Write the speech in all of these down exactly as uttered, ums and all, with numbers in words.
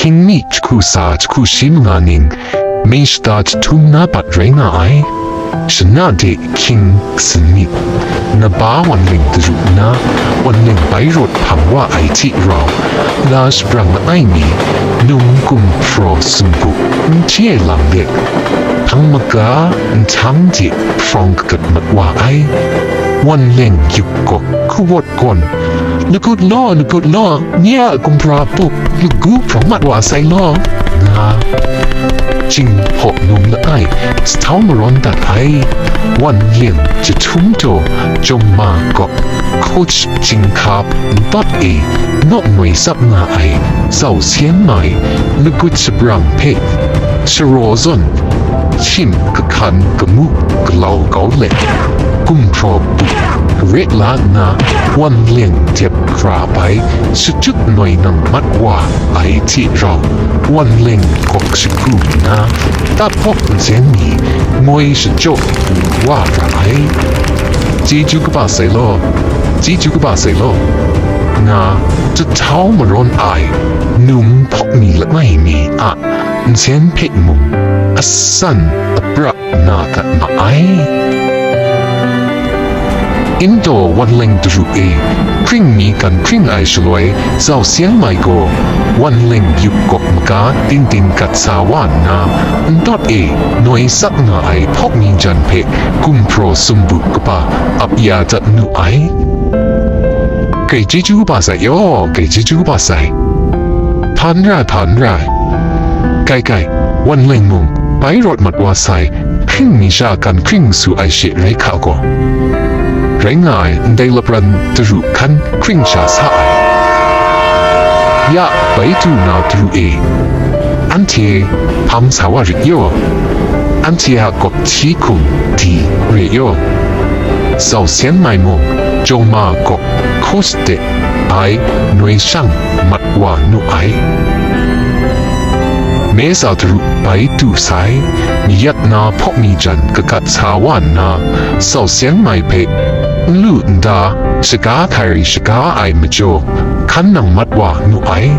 Hkying mi jahku sa jahku shi manga ning, mei shata jahtum na bat rai nga ai. Shana de hkying kasin myit, naba wan leng daru nna, wan leng bai rawt hpang wa ai hte rau, la shabrang langai mi, num gumhpraw sumgu n hte ai lam let, hpang maga nhtang de hprawng kagat mat wa ai. Wan leng yup gawk hkawt gawn, "Lagut law, lagut law, nye a gumhpraw pup, lagu hprawng mat wa sai law," nga, Jinghpaw num langai, sahtau marawn dat ai, wan leng jahtum taw, jawng ma gawk, coach jinghka npawt e, naw noi tsap nga ai, zau syen mai, lagut shabrang hpe, sharaw zawn, shim kahkan kamu galau kau let, gumhpraw bu re la nna, wan leng dep hkra bai, shachyut noi nang mat wa ai hte rau, wan leng gawk shagu nna, taphawk nsen ni moi shachyaw wa ra ai. Chyeju kaba sai law, chyeju kaba sai law, nga, jahtau marawn ai, num hpawk mi langai mi a nsen hpe mung, asan apra na dat ma ai. Indaw wan leng daru e, hkring mi gan hkring ai shaloi, zau seng mai gaw, wan leng yup gawk maga ting ting gat sa wa nna, npawt e noi tsap nga ai hpawk mi jan hpe gumhpraw sumbu kaba ap ya dat nu ai. Grai chyeju kaba sai yaw, grai chyeju kaba sai. Hpa n rai, hpa n rai. Grai, grai, wan leng mung, bai rawt mat wa sai, hkring mi sha gan hkring su ai she rai hka gaw, rai nga ai ndai lapran daru hkan hkring sha sa ai. Ya, bai du na daru e, anhte hpang sa wa rit yaw, anhte a gawp hti hkum di re yaw, zau seng mai mung, jawng ma gawp hkaw shade ai noi shang mat wa nu ai. Mesa daru bai du sai, mayat na hpawk mi jan kagat sa wa nna, zau seng mai hpe n lu n da, shaga hkai shaga ai majaw, hkan nang mat wa nu ai.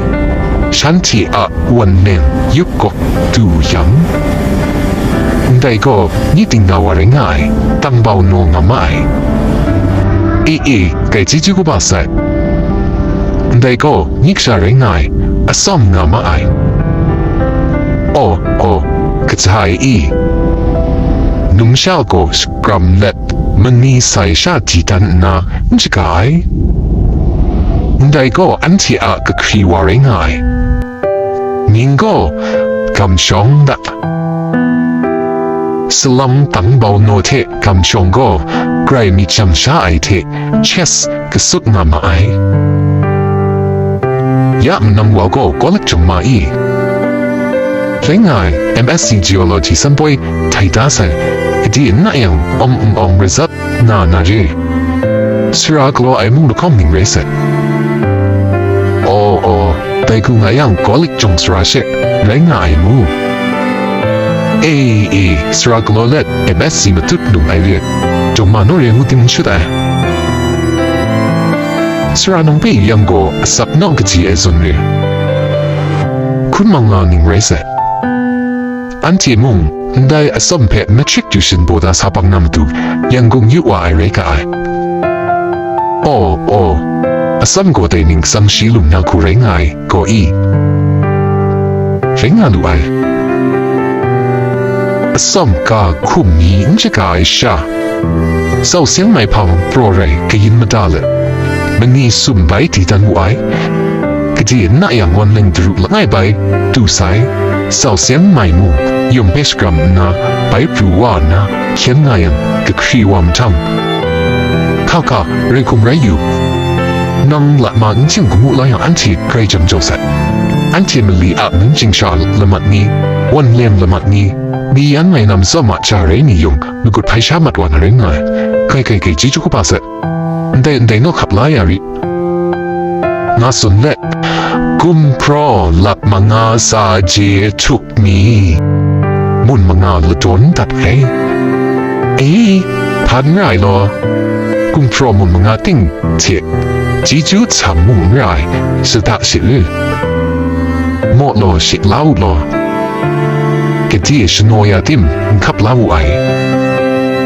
Shanhte a wan leng yup gawk du yang, ndai gaw ni ting na wa rai nga ai, tangbau naw nga ma ai. E e, grai chyeju kaba sai. Ndai gaw ni kasha rai nga ai, atsawm nga ma ai. Aw, aw, kaja ai i? Numsha gaw shakram let, mani sai sha di dan nna n shaga ai. Ndai gaw anhte a kahkri wa rai nga ai. Ning gaw, gamshawng dat. Salang tangbau naw hte gamshawng gaw, grai myit shang sha ai hte, chess kasut nga ma ai. Ya manam wa gaw college jawng ma i? Rai nga ai, M S C Geology san poi htai da sai, gade n na yang, awng n awng result na na re. Sara galaw ai mung lahkawng ning rai sai. Aw, aw, dai hku nga yang, college jawng sara she rai nga ai mu. E, e, sara galaw let, M S C matut lung ai re. Jawng ma naw re ngu tim n shut ai. Sara nang hpe yu yang gaw, asak naw kaji ai zawn re. Hkun mang nga ning rai sai. Anhte mung, ndai atsawm hpe matric tuition baw da sa bang na matu, Yangon yu wa ai rai ga ai. Aw, aw, atsawm gaw dai ning tsang shi lum na hku rai nga ai, gaw i? Rai nga lu ai. Atsawm ga hkum mi n shaga ai sha, zau seng mai hpang praw rai kayin mada let, mani sum bai di dan wu ai. Gade n na yang wan leng daru langai bai du sai, zau seng mai mung yawng hpe shakram nna, bai pru wa nna, hkyen nga yang, kahkri wa mahtang, hka hka, rai hkum rai yu, nang lat ma n htim gamu la yang anhte grai jang jau sai. Anhte mali a mung chyingsha lamat ni, wan lem lamat ni, mi yan mai na matsawm a ja rai ni yung, magut hpai sha mat wa na rai nga ai. Grai grai grai, chyeju kaba sai. Ndai ndai naw hkap la ya ri. Nga tsun let, gumhpraw lat manga sa je htup mi, mun manga ladawn dat ai. E, hpa n rai law, gumhpraw mun manga ting hte chyeju htsam mu n rai, shada shi lu. maw law, shik la u law, gade shanaw ya tim n hkap la wu ai.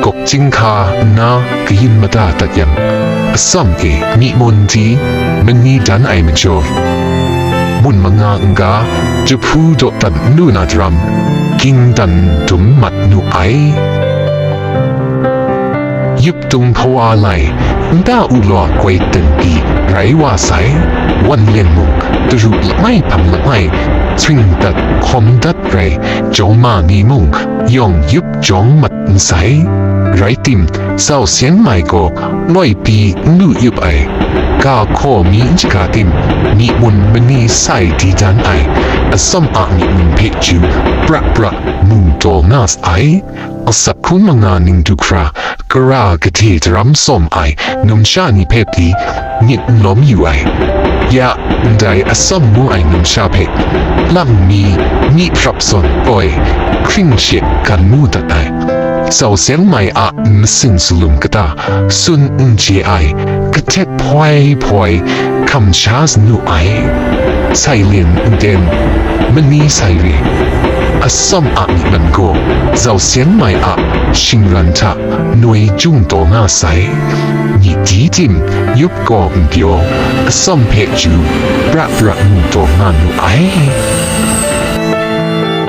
Gawk chyinghka nna kayin mada dat yang, atsam e myi mun di mani dan ai majaw, mun manga n-ga jahpu dawdan n lu na daram, ging dan dum mat nu ai. Yup tung hpawa lai, nta u law goi ten pyi rai wa sai. Wan leng mung, daru langai hpang langai, tsing dat hkawm dat rai, jawng ma ni mung, yawng yup jawng mat n sai. Rai tim, Zau Seng Mai gaw loi pyi n lu yup ai, ga hkaw mi n shaga tim, myi mun mani sai di dan ai, atsam a myi mun hpe chyu, pra pra mu taw nga sai. Asak hkun manga ning du hkra, gara gade daram sawm ai numsha ni hpe pyi, myit n lawm yu ai. Ya, ndai atsam mu ai numsha hpe, lang mi, myi hprap zawn, oi, hkring she gan mu dat ai. Zau Seng Mai a n masin salum kata, tsun n chye ai, kahtet hpoi hpoi, hkam sha sanu ai. Sai lin n ten, mani sai re, atsam a myi man gaw, Zau Seng Mai a shingran hta noi jung taw nga sai. Myi di tim, yup gaw n pyaw, atsam hpe chyu, pra pra mu taw nga nu ai.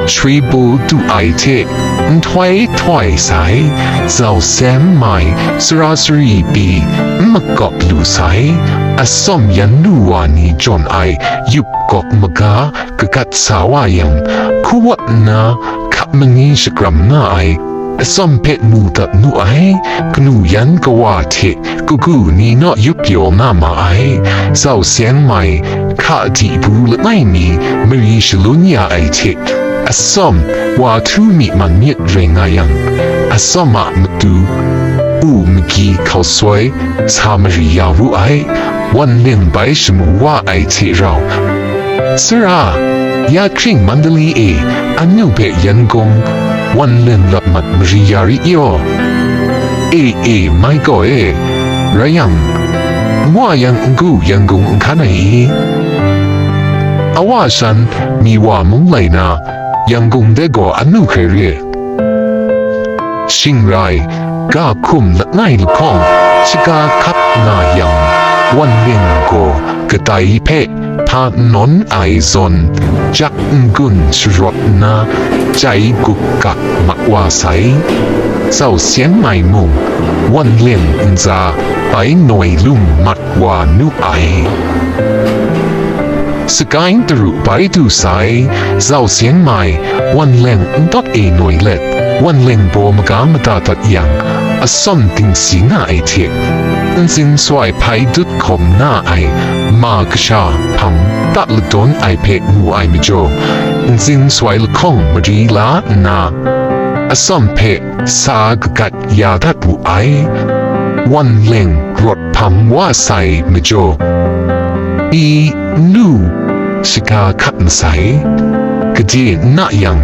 Shwi bu du ai hte, nhtoi htoi sai, Zau Seng Mai sara sari pyi n makawp lu sai, atsam yan lu wa ni jawn ai yup gawk maga kagat sa wa yang, hku wat nna hkap mani shakram nga ai, atsam hpe mu dat nu ai, kanu yan kawa hte kagu ni naw yup pyaw nga ma ai, Zau Seng Mai, hka di bu langai mi mari shalun ya ai hte, atsam wa htu myi man myit rai nga yang, atsam a matu, u magyi hkau soi, sa mari ya wu ai, wan leng bai shamu wa ai hte rau, Sara, ya hkring Mandali e, anu hpe Yangon, wan leng lap mat mari ya rit yaw. E, e, mai gaw e, rai yang, nwa yang n gu Yangon n hkan ai i? Awa shan mi wa mung lai na, Yangon de gaw anu hkrai re. Shing rai, ga hkum langai lahkawng, shaga hkap nga yang, wan leng gaw kadai hpe hpa n nawn ai zawn, jak n-gun sharawt nna, jai gup gak mak wa sai. Zau Seng Mai mung, wan leng ntsa bai noi lung mat wa nu ai. Sakai daru bai du sai, Zau Seng Mai, wan leng ntawt e noi let, wan leng baw maga mada dat yang, atsam dingsi nga ai hte, nzin sawai hpai dut hkawm na ai ma kasha hpang ta ladawn ai hpe mu ai majaw, nzin sawai lahkawng mari la nna, atsam hpe sa kagat ya dat wu ai. Wan leng rawt hpang wa sai majaw, pyi n lu, shaga hkat masai, gade n na yang,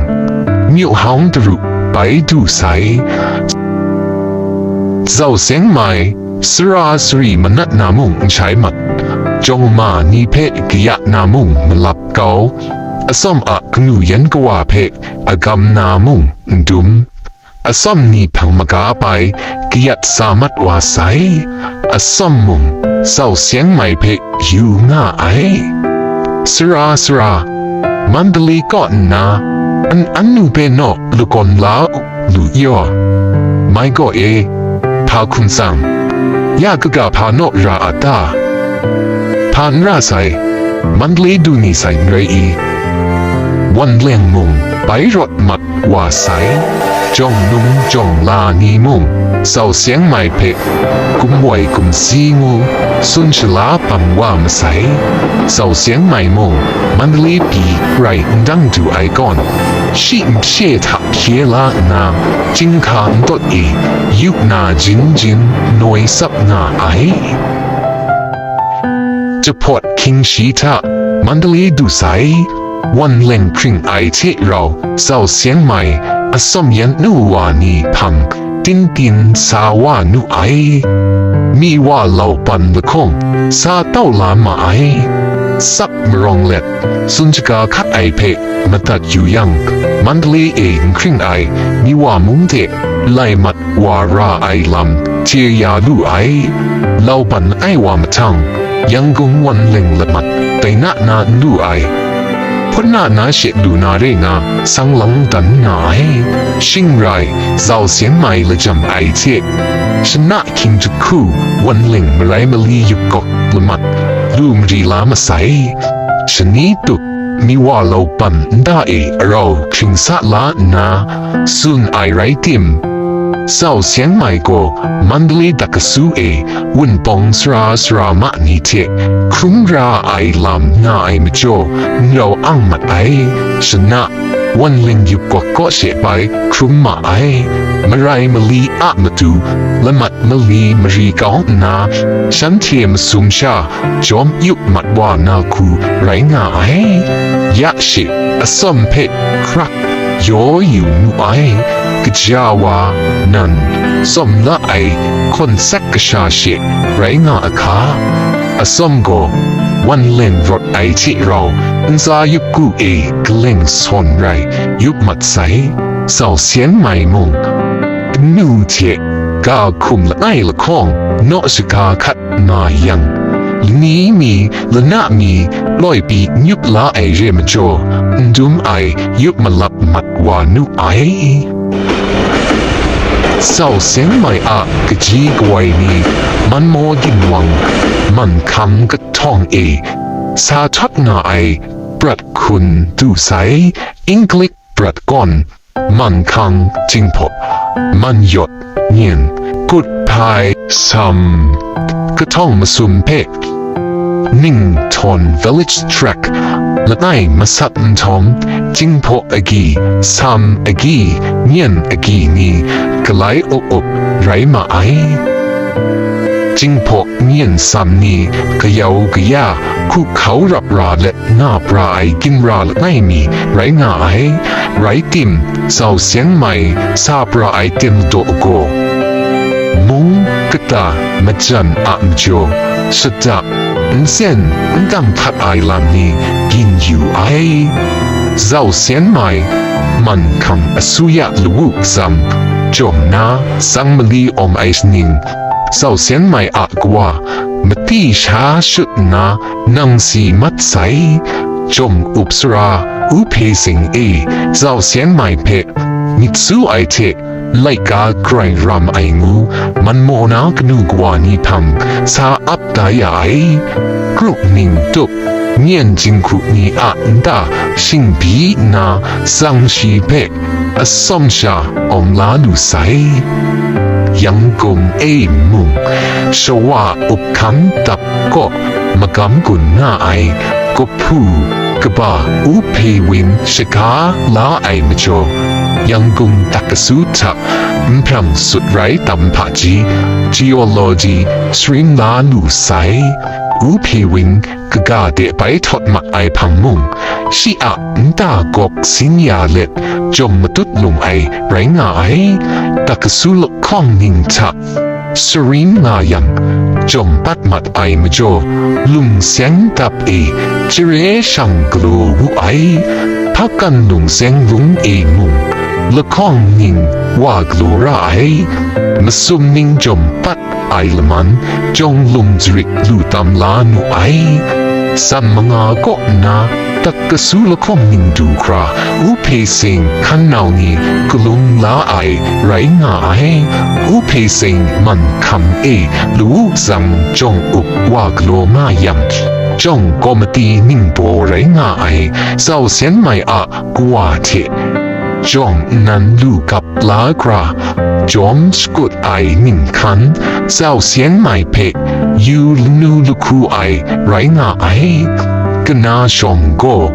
myu hawng daru bai du sai. Zau Seng Mai, sara sari manat na mung n shai mat, jawng ma ni hpe kaya na mung malap kau, atsam a kanu yan kawa hpe agam na mung n dum, atsam ni hpang maga bai kayat sa mat wa sai, atsam mung Zau Seng Mai hpe yu nga ai. Sara sara, Mandali kaw nna, an anu hpe naw lagawn la u lu yaw. Mai gaw e, hpa hkum tsang, ya kaga hpa naw ra a ta? Hpa n ra sai, Mandali du ni sai n rai i? Wan leng mung bai rawt mat wa sai, jawng num jawng la ni mung, Zau Seng Mai hpe gumwai gumsi ngu tsun shala bang wa masai. Zau Seng Mai mung, Mandali pyi rai n dang du ai kawn, shi npye hta hkye la nna, chyinghka n tawt e, yu na jin jin noi tsap nga ai. Jahpawt hkying shi hta Mandali du sai, wan leng hpring ai hte rau Zau Seng Mai, atsam yan nu wa ni hpang, tin tin sa wa nu ai. Mi wa laupan lahkawng, sa tau la ma ai. sak marawng let, tsun shaga hkat ai hpe madat yu yang, Mandalay e n hkring ai Miwa mung hte lai mat wa ra ai lam hte ya lu ai. Lauban ai wa mahtang, Yangon wan leng lamat tai na na n lu ai. Hpun na na she lu na re nga, sang lang dan nga ai. Shing rai, zau seng mai lajam ai hte, shana hkying jahku, wan leng marai mali yup gawk lamat, lu mari la masai. Shani tup, Miwa lauban nta e arau hkring sa la nna, tsun ai rai tim, zau seng mai gaw Mandalay dakasu e wunpawng sara sara ma ni hte hkrum ra ai lam nga ai majaw, n rau ang mat ai. Shana, wan leng yup gawk kaw she bai hkrum ma ai. Marai mali a matu, lamat mali mari kau nna, shanhte masum sha jawm yup mat wa na hku rai nga ai. Ya she, atsawm hpe hkrak yaw yu nu ai, kaja wa nan tsawm la ai hkawn sak kasha she rai nga a hka. Atsawm gaw wan leng rawt ai hte rau, ntsa yup ku e kaleng sawn rai yup mat sai. Zau seng mai mung, kanu hte ga hkum langai lahkawng naw shaga hkat nga yang, lani mi, lana mi, loi pyi n yup la ai re majaw, n dum ai yup malap mat wa nu ai. Zau seng mai a kaji kawai ni, manmaw ginwang, manhkang kahtawng e sa htawt nga ai prat hkun du sai, English prat gawn, manhkang, jinghpaw, manyawt, nyin, kut hpai, sam, kahtawng masum hpe, Ningtawn Village Tract langai masat nhtawm, jinghpaw agyi, sam agyi, nyin agyi ni galai up up rai ma ai. Jinghpaw nyin sam ni gayau gaya, hku hkau rap ra let nga pra ai ginra langai mi rai nga ai. Rai tim, zau seng mai sa pra ai tim daw gaw, mung kata majan a majaw, shada, nsen, n dang hkat ai lam ni gin yu ai. Zau seng mai, manhkang asuya lawu tsam, jawm na, sang mali awm ai shaning, zau seng mai a kawa, mati sha shut nna, nang si mat sai. Jawm up sara, u hpe seng e, zau seng mai hpe, myit su ai hte, laika grai ram ai ngu, manmaw na kanu kawa ni hpang, sa ap da ya ai. Kru ning tup, nyin jinghku ni a nta, shingbi nna, tsang shi hpe, atsawm sha awng la lu sai. Yangon e mung, shawa up hkan dap kaw magam gun nga ai, kahpu kaba u hpe win shaga la ai majaw, Yangon dakasu hta npram sut rai tam hpaji, geology sharin la lu sai. U hpe win kaga de bai htawt mat ai hpang mung, shi a nta gawk sin ya let, jawm matut lung ai rai nga ai. Dakasu lahkawng ning hta sharin nga yang, jawm pat mat ai majaw, lung seng dap e jare shang galaw wu ai. Hpakan lung seng lung e mung, lahkawng ning wa galaw ra ai. Masum ning jawm pat ai laman, jawng lung jarit lu tam la nu ai. Sam manga kaw nna, dakasu lahkawng ning du hkra, u hpe seng hkan nau ni galung la ai rai nga ai. U hpe seng man hkam e lawu tsang jawng up wa galaw nga yang, jawng komati ningbaw rai nga ai, zau seng mai a kawa hte jawng nnan lu gap la hkra, jawm shakut ai ning hkan, zau seng mai hpe yu lanu lahku ai rai nga ai. Kana shawng gaw,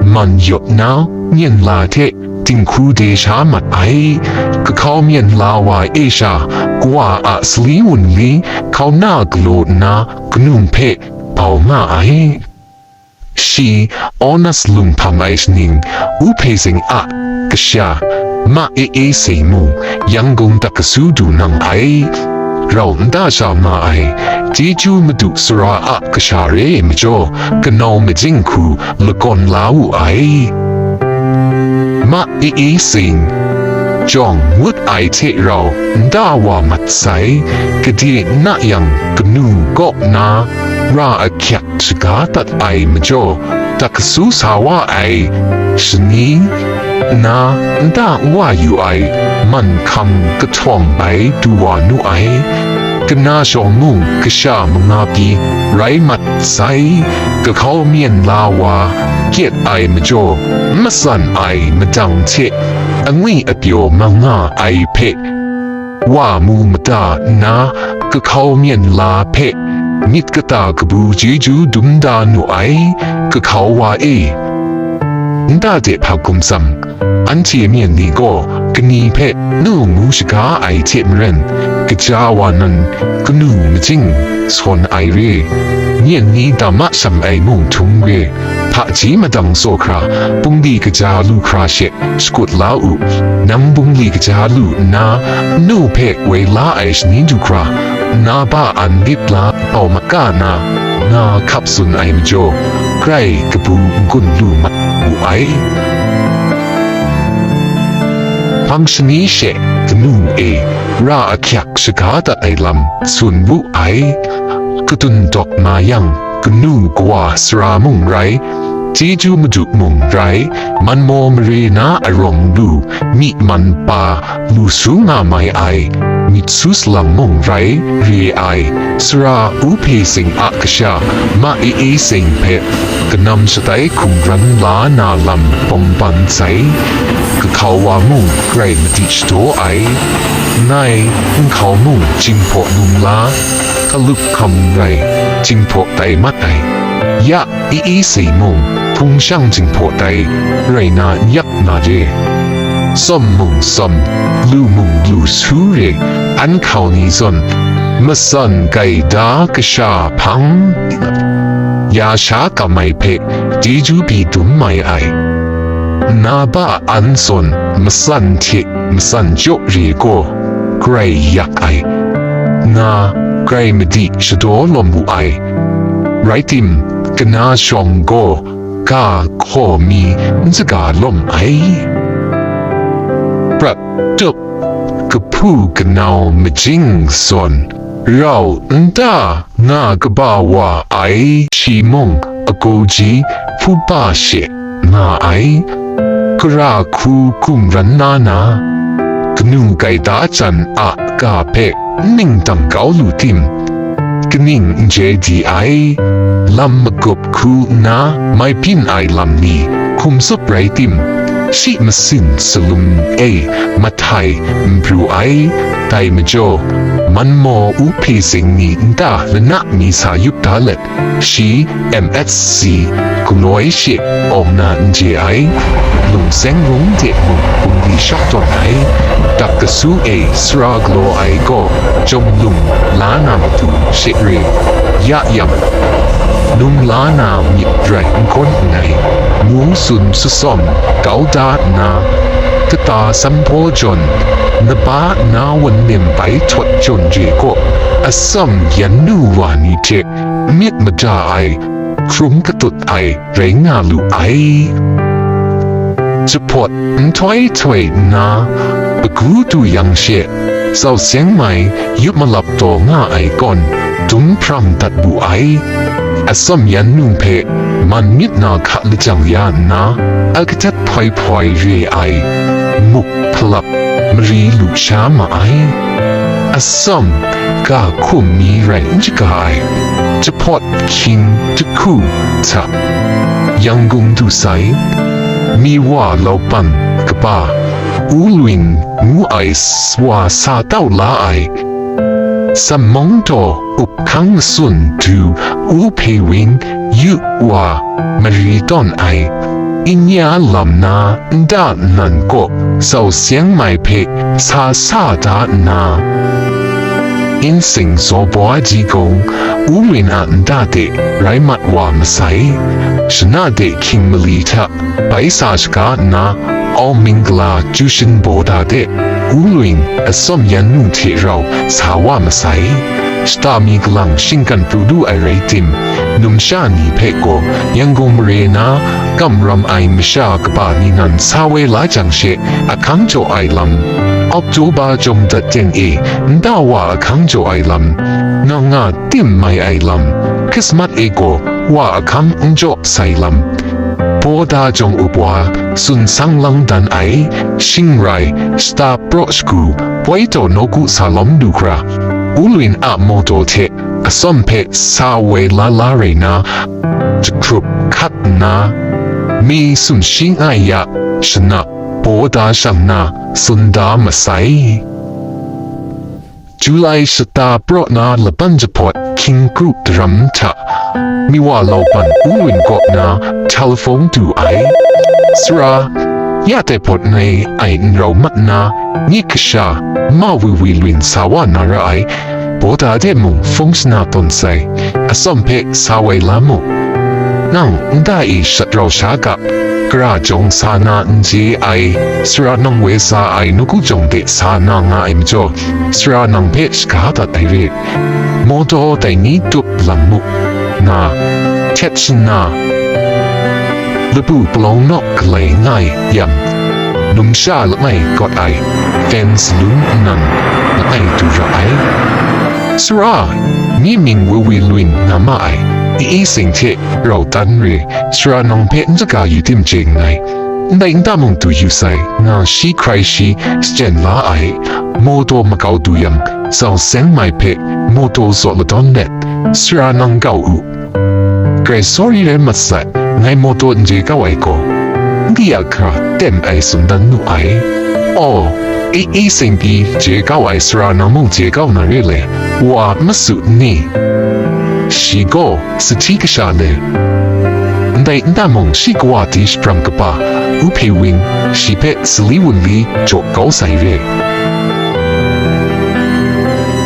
man yawt na myen la hte dinghku de sha mat ai. Kahkau myen la wa e sha, kawa a sali wunli hkauna galaw nna kanung hpe bau nga ai. Shi Onas lung hpang ai shaning, u hpe seng a kasha, ma e e sei mung, Yangon dakasu du nang ai. rau nta sha nga ai, chyeju madu sara a kasha re ai majaw, kanau majing hku lagawn la wu ai. Ma i i sing, jawng ngut ai hte rau nta wa mat sai, gade na yang kanu kaw na ra ahkyak shaga dat ai majaw, taksu sa wa ai shani na nta n wa yu ai, man hkam kahtawng bai du wa nu ai, kana shawng mung kasha manga pyi rai mat sai, kahkau myen la wa kyet ai majaw, n matsan ai madang hte angwi apyaw manga ai hpe, wa mu mada nna, kahkau myen la hpe myit kata kabu chyeju dum da nu ai, kahkau wa e. Nta de hpa hkum tsam, anhte myen ni gaw kani hpe nu ngu shaga ai hte maren, kaja wa nan kanu majing sawn ai re, myen ni dam a sham ai mung htum re, hpaji madang tsaw hkra, bungli kaja lu hkra she, shakut la u. Nang bungli kaja lu nna, nnu hpe woi la ai shani du hkra, nna ba an lit la bau mat ga na, nga hkap tsun ai majaw, grai kabu n-gun lu mat wu ai. Hpang shani she kanu e ra ahkyak shaga dat ai lam tsun wu ai. Kadun dawk na yang, kanu kawa sara mung rai, chyeju madu mung rai, manmaw mare na arawng lu, myi man pa lu su nga mai ai, myit su salang mung rai, re ai, sara u hpe sing a kasha, ma e e sing hpe, kanam shatai hkungran la na lam bawng ban sai, kahkau wa mung grai madi shadaw ai, ngai, nhkau mung jinghpaw num la, kalup hkam rai, jinghpaw tai mat ai, ya, i i sei mung, hpung shang jinghpaw tai, rai na n yak na re. Tsawm mung tsawm, lu mung lu su re, an hkau ni zawn, matsan gaida kasha hpang, ya sha kam ai hpe, chyeju pyi dum mai ai. Nna ba an zawn, matsan hte matsan jaw re gaw, grai yak ai, nga, grai madi shadaw lawm wu ai. Rai tim, kana shawng gaw, ga hkaw mi n saga lawm ai. Prat tup, kahpu kanau majing zawn, rau nta nga kaba wa ai, shi mung ago ji hpu ba she nga ai, gara hku hkungran na na, kanu gaida jan a ga hpe n ning dang kau lu tim, kaning n chye di ai, lam magup hku nna mai byin ai lam ni hkum tsup rai tim, shi masin salum e mahtai n pru ai, dai majaw, manmaw u hpe zing ni nta lana mi sa yup da let, shi M S C galoi she awng na n chye ai, lungseng rung de mung bungli shak tawn ai, dak kasu e sara galaw ai gaw, jawm lung la na matu she re, ya yang, num la na myit rai n gawn nngai, ngu tsun tsawm kau da nna, kata sanhpaw jawn, naba na wan nem bai htawt jawn re gaw, atsam yan nu wa ni hte myit mada ai, hkrum katut ai rai nga lu ai. Jahpawt nhtoi htoi nna, agu du yang she, sau seng mai yup malap taw nga ai kawn, dum hprang dat wu ai. Atsam yan nu hpe man myit na hka lajang ya nna, a kadat hpoi hpoi re ai, muk hpalap mari lu sha ma ai. Atsam ga hkum mi rai n shaga ai, jahpawt hkying jahku hta, Yangon du sai, mi wa laupang kaba, U Lwin ngu ai s-, wa sa tau la ai, Samawng taw up hkang sun du, U Hpe Win yu wa mari tawn ai, Inya lam na nta nnan kaw sau seng mai hpe sa sa da nna, Insing Zaw Bwa Ji Gawng, U Lwin a nta de rai mat wa masai, shana de hkying mali hta bai sa shaga nna, Aw Mingkala Jushin Boda de, Ulwing, Atsawm Yan Nu hte rau sa wa masai. Shata mi kalang shinggan pru lu ai rai tim, numsha ni hpe gaw Yangon mare na kam ram ai masha kaba ni nan sa woi la jang she, ahkang jaw ai lam. Oktoba jawng dat teng e, nta wa ahkang jaw ai lam, nga nga tim mai ai lam, Christmas e gaw wa ahkang n jaw sai lam. Boda jawng up wa, tsun sang lang dan ai, shing rai, shata praw shagu, poi taw nawku sa lawm lu hkra, Ulwin a mawtaw hte Atsawm hpe sa woi la la rai na, jahkrup hkat nna, mi sumshi nga ya, shana, Boda shang na, tsun da masai. July shata praw na laban jahpawt hkying kru daram hta, Miwa Lauban Ulwin kaw na telefon du ai. Sara, ya dai hpawt ngai ai n rau mat nna, myit kasha, ma wiwi lwin sa wa na ra ai, Boda de mung fung shana tawn sai, Atsawm hpe sa woi la mu. Nang nta e shat rau sha ga, gara jawng sa na n je ai, sara nang woi sa ai nawku jawng de sa na nga ai majaw, sara nang hpe shaga dat ai re. Mawtaw dai ni tup lang mu, nga, htet shana, labu palawng naw galai nga ai yang, numsha langai kawt ai, fence lun nnan langai du ra ai. Sara, mi mying wiwi lwin nga ma ai, i i seng hte rau tan re, sara nang hpe n jaga yu tim chye nngai. Ndai nta mung du yu sai, nga shi hkrai shi shachyen la ai, mawtaw makau du yang, zau seng mai hpe mawtaw zaw ladawn let, sara nang kau u. Grai sorry rai mat sai, ngai mawtaw n je kau ai gaw, n di a hkra tem ai tsun dan nu ai. Aw, i i seng pyi je kau ai sara nang mung je kau na re le, wa masu ni? Shi gaw sahti kasha le. Ndai nta mung shi kawa di shabrang kaba, Uphewin, shi hpe sali wunli jaw kau sai re.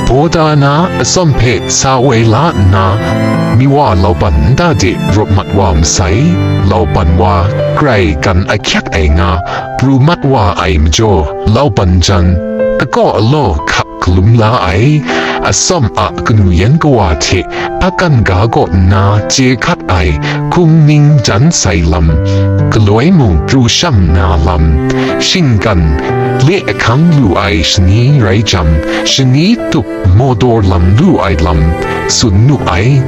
Boda na Atsawm hpe sa woi la nna, Miwa Lauban nta de rawt mat wa masai, Lauban wa, grai gan ahkyak ai nga, pru mat wa ai majaw, Lauban jan, akaw alaw hkap galum la ai, Atsawm a kanu yan kawa hte akan ga kaw nna chye hkat ai, hkungning jan sai lam, galoi mung pru shang na lam, shinggan, le ahkang lu ai shani rai jang, shani tup mawtaw lam lu ai lam, tsun nu ai.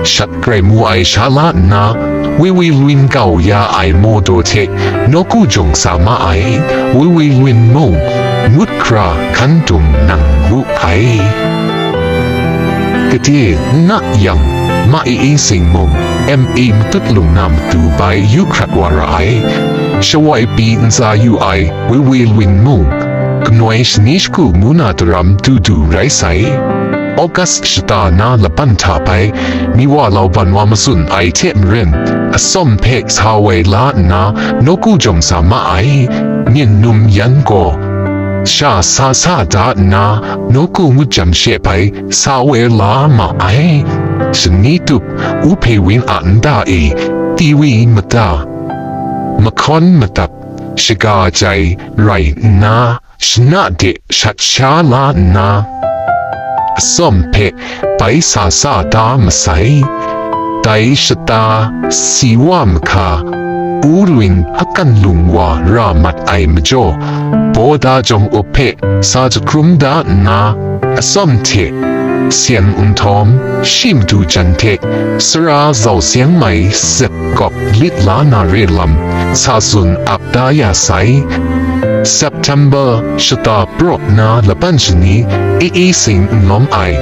Shat grai mu ai sha la nna, wiwi lwin kau ya ai mawtaw hte nawku jawng sa ma ai, wiwi lwin mung, ngut hkra hkan dum nang ru ai. Gade n na yang, ma i i seng mung, M A matut lung na matu bai yu hkrat wa ra ai. Shawai pyi ntsa yu ai, wiwi lwin mung, kanoi shani shagu ngu na daram du du rai sai. August shata na laban hta bai, Miwa Lauban wa matsun ai hte maren, Atsawm hpe sa woi la nna, nawku jawng sa ma ai, myen num yan gaw, sha sa sa da nna, nawku ngut jam she bai, sa woi la ma ai. Shani tup, Uphewin a nta e, tiwi mata, mahkawn matap, shaga jai rai nna, shana de shat sha la nna, Atsawm hpe bai sa sa da masai. Dai shata si wa mahka, Ulwin akan lung wa ra mat ai majaw, Boda jawng up hpe sa jahkrum da nna, Atsawm hte, seng nhtawm, shi madu jan hte, sara zau seng mai sek kawp lit la na re lam, sa tsun ap da ya sai. September shata praw na laban shani, i i seng n lawm ai,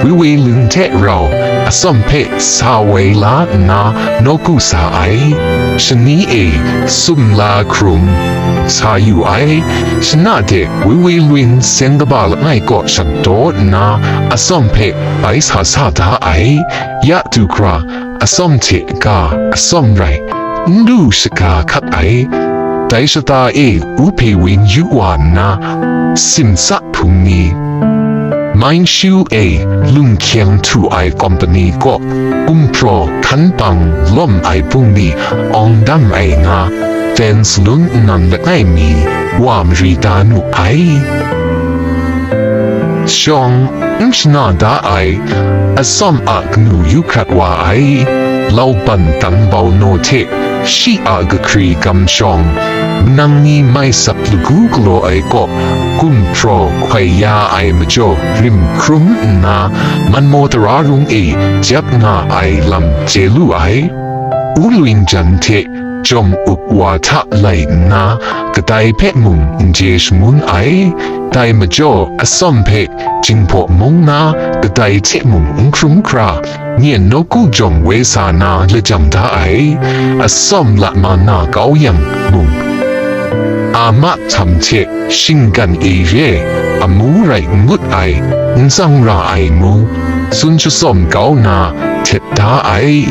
wiwi lwin hte rau, Atsawm hpe sa woi la nna, nawku sa ai. Shani e, sumla hkrum, sa yu ai. Shana de, wiwi lwin seng kaba langai kaw shang daw nna, Atsawm hpe bai sa sa da ai. Ya du hkra, Atsawm hte ga, Atsawm rai, n lu shaga hkat ai. Dai shata e Uphewin yu wa nna, simsa hpung ni, Manchu e lunghkyeng htu ai kompani kaw, gumhpraw hkan bang lawm ai bungli awng dam ai nga, Fen salun nnan langai mi wa mari da nu ai. Shawng n shana da ai, atsawm a kanu yu hkrat wa ai, lauban tang bau naw hte shi a kahkri gam shawng, manang ni mai sak lagu galaw ai kaw, gumhpraw hkoi ya ai majaw rim hkrum nna, manmaw tara rung e jep nga ai lam chye lu ai. U lwin jan hte jawm up wa hta lai nna, kadai hpe mung n je shangun ai. Dai majaw atsawm hpe Jinghpaw mung na kadai hte mung n hkrum hkra, nyen nawku jawng woi sa na lajang da ai, atsawm la ma na kau yang mung, a ma htam hte shinggan e re, amu rai n ngut ai, n tsang ra ai mung, tsun shatsawm kau na htet da ai.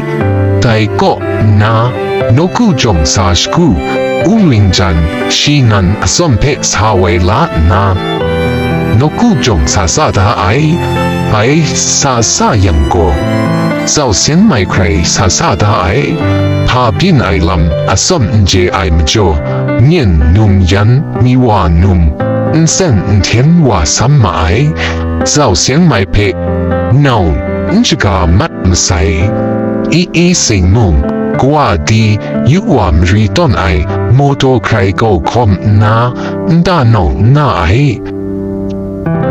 Dai kaw nna, nawku jawng sa shagu, u lwin jan shi nan atsawm hpe sa wai la nna, nawku jawng sa sa da ai. Bai sa sa yang gaw, zau seng mai hkrai sa sa da ai. Hpa byin ai lam atsawm n je ai majaw, nyen num yan mi wa num, nsen nhten wa sam ma ai, zau seng mai hpe nau n shaga mat masai. I i sing mung, kawa di yu wa mari tawn ai mawdaw hkrai kau hkawm nna, nta nau n nga ai.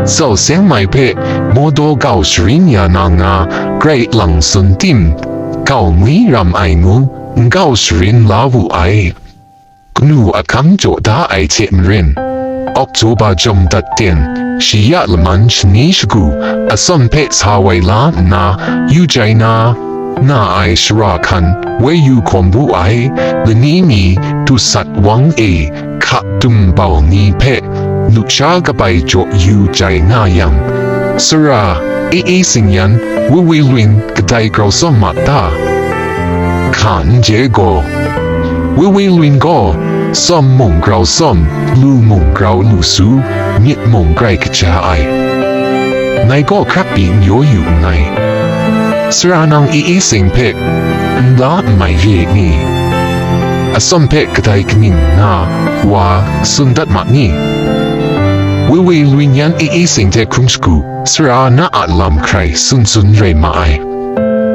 Zau seng mai hpe mawdaw gau sharin ya na nga, Karai lang tsun tim, gau ngwi ram ai ngu, n gau sharin la wu ai. Kanu ahkang jaw da ai hte maren, Oktoba jawng dat ten, shi ya laman shani shagu, atsawm hpe sa wai la nna, yu jai na, nga ai shara hkan, woi yu hkawm wu ai, lani mi, dusat wang e, hka dum bau ni hpe, lusha kabai jaw yu jai nga yang, sara, e e sing yan, wiwi lwin kadai grau tsawm ma ta? Hka n je gaw, wiwi lwin gaw, tsawm mung grau tsawm, lu mung grau lu su, myit mung grai kaja ai. Ngai gaw hkrak pyi n yaw yu nngai. Sara nang e e sing hpe n la n mai re ni? Atsawm hpe kadai kaning nga wa tsun dat ma ni? Wiwi lwin yan e e sing hte hkrum shagu, sara na a lam hkrai tsun tsun rai ma ai.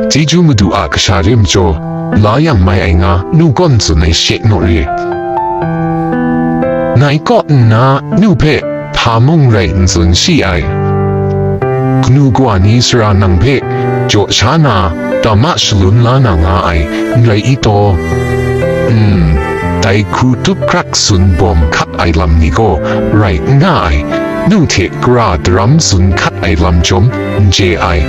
Chyeju Madu a kasha re majaw, la yang mai ai nga nu gawn tsun ai she naw re. Ngai kaw nna nu hpe hpa mung rai n tsun shi ai. Kanu kawa ni sara nang hpe jaw sha na, tama shalun la na nga ai, n rai i taw? N, dai hku tup hkrak tsun bawm hkat ai lam ni gaw rai n nga ai, nu hte gara daram tsun hkat ai lam chyawm n chye ai.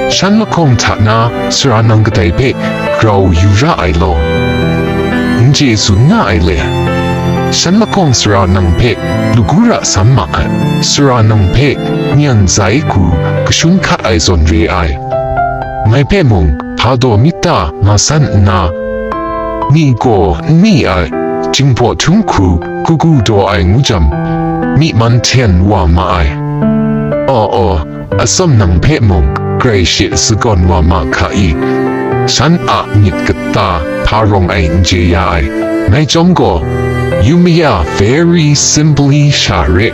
Shan lahkawng hta na sara nang kadai hpe grau yu ra ai law, n chye tsun nga ai le? Shan lahkawng sara nang hpe lagu ra sam ma ai, sara nang hpe nyan zai hku kashun hkat ai zawn re ai. Ngai hpe mung hpa daw myit ta nga san nna, mi gaw n mi ai, Jinghpaw htum hku kagu daw ai ngu jam, myi man hten wa ma ai. Aw, aw, atsawm nang hpe mung grai she sagawn wa ma hka i? Shan a myit kata hpa rawng ai n chye ya ai, ngai chyawm gaw, yu maya very simply sha re.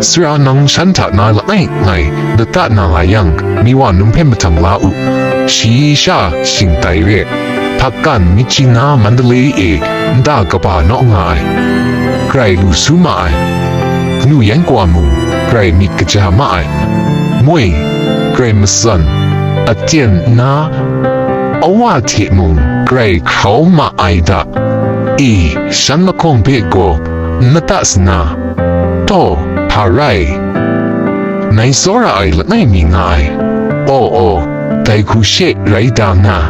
Sara nang shan hta na langai ngai lata na nga yang, mi wa num hpe mahtang la u, shi sha shing tai re. Hpakan myit chyi na Mandalay e nta kaba naw nga ai, grai lu su ma ai. Kanu yan kawa mung grai myit kaja ma ai. Moi, grai matsan, aten nna, awa hte mung grai hkrau ma ai da. E, shan lahkawng hpe gaw n mata sana, taw, hpa rai? Ngai tsawra ai langai mi nga ai. Aw, aw, dai hku she rai da nga.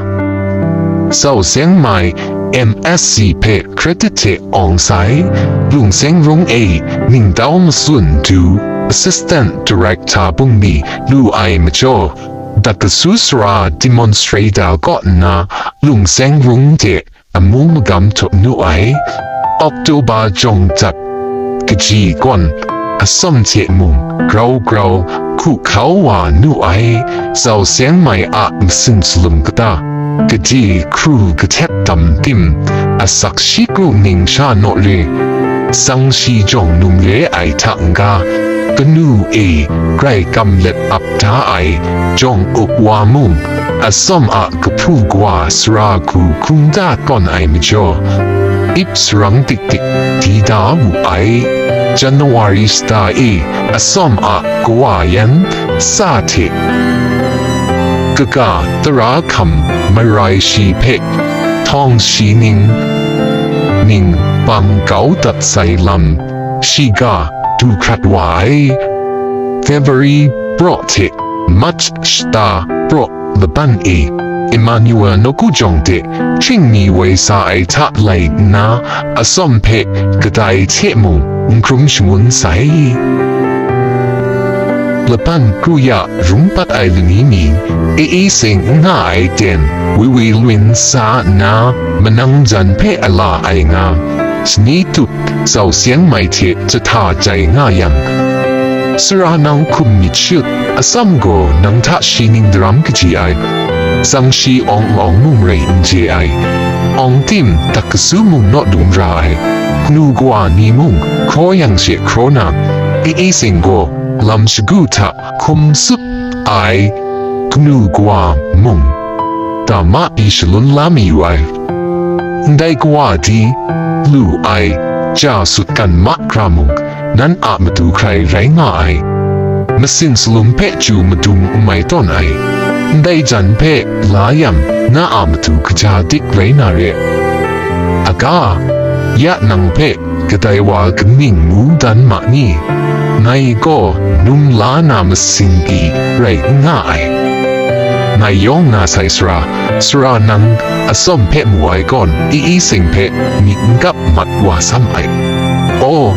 Zau seng mai M S C hpe credit hte awng sai, Lungseng Rung e ningtau matsun du, Assistant Director bungli lu ai majaw, dat kasu sara demonstrator kaw nna Lungseng Rung de amu magam htup nu ai. Oktoba jawng dat kaji gawn, atsawm hte mung grau grau hku hkau wa nu ai, zau seng mai a masin salum kata? kaji hkru kahtep dam tim, asak shi kru ning sha naw re, tsang shi jawng num re ai hta n-ga, kanu e grai kam let ap da ai jawng up wa mung, atsawm a kahpu kawa sara hku hkungda tawn ai majaw, ip sarang tiktik di da wu ai. January shata e atsawm a kawa yan sa hte kaga tara hkam marai shi hpe htawng shi ning, ning bang kau dat sai lam, shiga du hkrat wa ai. February praw hte March shata praw laban e, Emmanuel nawku jawng de hkying mi woi sa ai hta lai nna, atsawm hpe kadai hte mung n hkrum shangun sai. Laban kru ya rung pat ai lani mi, e e seng n nga ai ten, wiwi lwin sa nna, manang jan hpe a la ai nga, shani tut, tsau seng mai hte jahta jai nga yang, sara nang hkum myit shut, atsawm gaw nang hta shi ning daram kaji ai, tsang shi awng awng mung rai n je ai, awng tim, dak kasu mung naw dum ra ai, kanu kawa ni mung hkraw yang she hkraw na, e e seng gaw lam shagu hta hkum tsup ai, kanu kawa mung dama pyi shalun la mayu ai. Ndai kawa di lu ai ja sutgan mahkra mung, nan a matu hkrai rai nga ai. Masin salum hpe chyu madung n mai tawn ai. Ndai jan hpe la yang, na a matu kaja dik rai na re. Aga, ya nang hpe kadai wa kaning ngu dan ma ni? Ngai gaw num la na masin pyi rai n nga ai. Ngai yawng na sai sara, sara nang atsawm hpe mu ai gawn, i i seng hpe myit n kap mat wa sam ai. Aw,